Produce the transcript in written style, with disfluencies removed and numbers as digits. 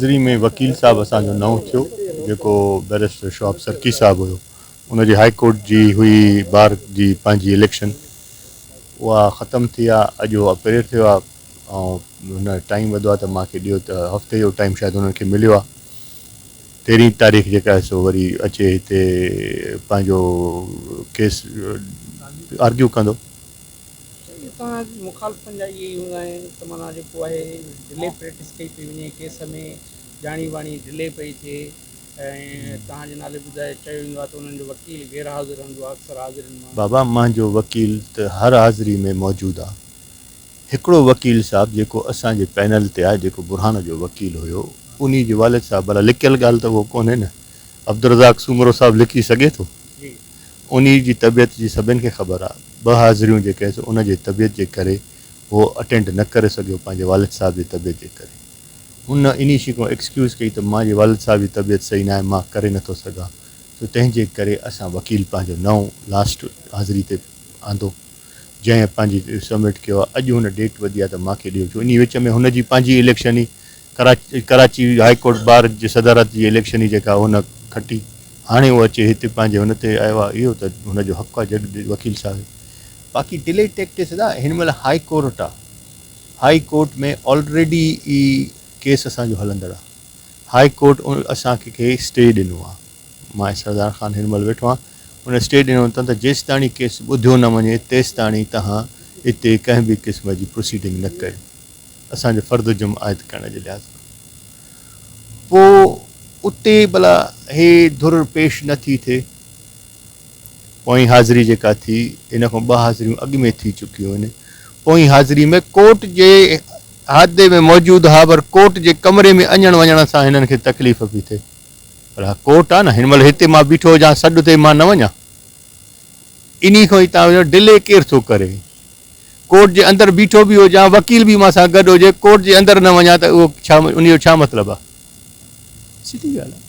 حاضري ۾ وڪيل صاحب اسان جو نئون ٿيو جيڪو بئريسٽر شهاب سرڪي صاحب هيو ان جي هائي ڪورٽ جي هئي بار جي پنهنجي اليڪشن اها ختم ٿي آ اڄ اهو اپيئر ٿيو آ ۽ هن ٽائيم وڌو آ ته مان کي ڏيو ته هفتي جو ٽائيم شايد انهن کي مليو آ تيرهين تاريخ جيڪا آهي سو وري اچي هتي پنهنجو ڪيس آرگيو ڪندو. سائين توهان جي مخالفن جا اهي ئي هوندا آهن ته معنيٰ جيڪو آهي ڊلي پريڪٽس ڪئي پئي وڃي ڪيس ۾ ڄاڻي واڻي ڊلي پئي ٿئي ۽ توهان جي نالي ٻڌائي چيو ويندو آهي ته انهن جو وڪيل غير حاضر رهندو آهي اڪثر حاضرين مان. بابا مانجو وڪيل ته هر حاضري ۾ موجود آ. هڪڙو وڪيل صاحب جيڪو اسان جي پينل تي آهي جيڪو برهان جو وڪيل هيو انهي جي والد صاحب ڀلا لڪيل ڳالهه ته اهو ڪونهي نه عبدالرزاق سومرو صاحب لڪي سگهي ٿو انهي جي طبيعت جي سڀن کي خبر آهي ٻه حاضريون جيڪي سو ان جي طبيعت جي ڪري هو اٽينڊ نه ڪري سگهيو پنهنجي والد صاحب جي طبيعت جي ڪري هن انهي شي کان ايڪسڪيوز ڪئي ته مان جي والد صاحب جي طبيعت صحيح ناهي مان ڪري نٿو سگهان سو تنهن جي ڪري اسان وڪيل پنهنجو نئون لاسٽ حاضري تي آندو. جنهن پنهنجي سبمٽ ڪيو آهي اڄ هن ڊيٽ وڌي آهي ته مان کي ڏيو ڇو انهي وچ ۾ هن جي پنهنجي اليڪشن هئي Karachi Karachi high court bar جي صدارت جي اليڪشن هئي جيڪا هن کٽي هاڻي هو اچي هتي پنهنجي هن تي آيو آهي اهو ته هن جو حق آهي جج وڪيل صاحب باقي ڊلي ٽيڪٽس ادا هن مهل هائي ڪورٽ آهي هائي ڪورٽ ۾ آلريڊي ئي ڪيس اسان جو هلندڙ آهي هائي ڪورٽ اسان کي اسٽي ڏنو آهي مان سردار خان هن مهل ويٺو آهيان، ان اسٽي ڏنو اٿن ته جيستاڻي ڪيس ٻڌيو نه وڃي تيستاڻي توهان اتي ڪنهن به قسم جي پروسيڊنگ نه ڪيو، اسان جو فرد جرم عائد ڪرڻ جي لحاظ کان. پوء اتي ڀلا هي ڌر پيش نه ٿي ٿئي. پوئين حاضري جيڪا ٿي ان کان ٻه حاضريون اڳ ۾ ٿي چڪيون آهن. پوئين حاضري ۾ ڪورٽ جي احاطي ۾ موجود ها پر ڪورٽ جي ڪمري ۾ اڃڻ وڃڻ سان هنن کي تڪليف پئي ٿئي. پر اها ڪورٽ آ نه، هن مهل هتي مان بيٺو هجان سڏ تي مان نه وڃان؟ انهي کان ئي توهان وچو ڊلي ڪير ٿو ڪري؟ ڪورٽ جي اندر بيٺو به هجان، وڪيل به مان سان گڏ هجي، ڪورٽ جي اندر نه وڃان ته اهو ڇا انهي جو ڇا مطلب آ؟ سڌي ڳالهه آ.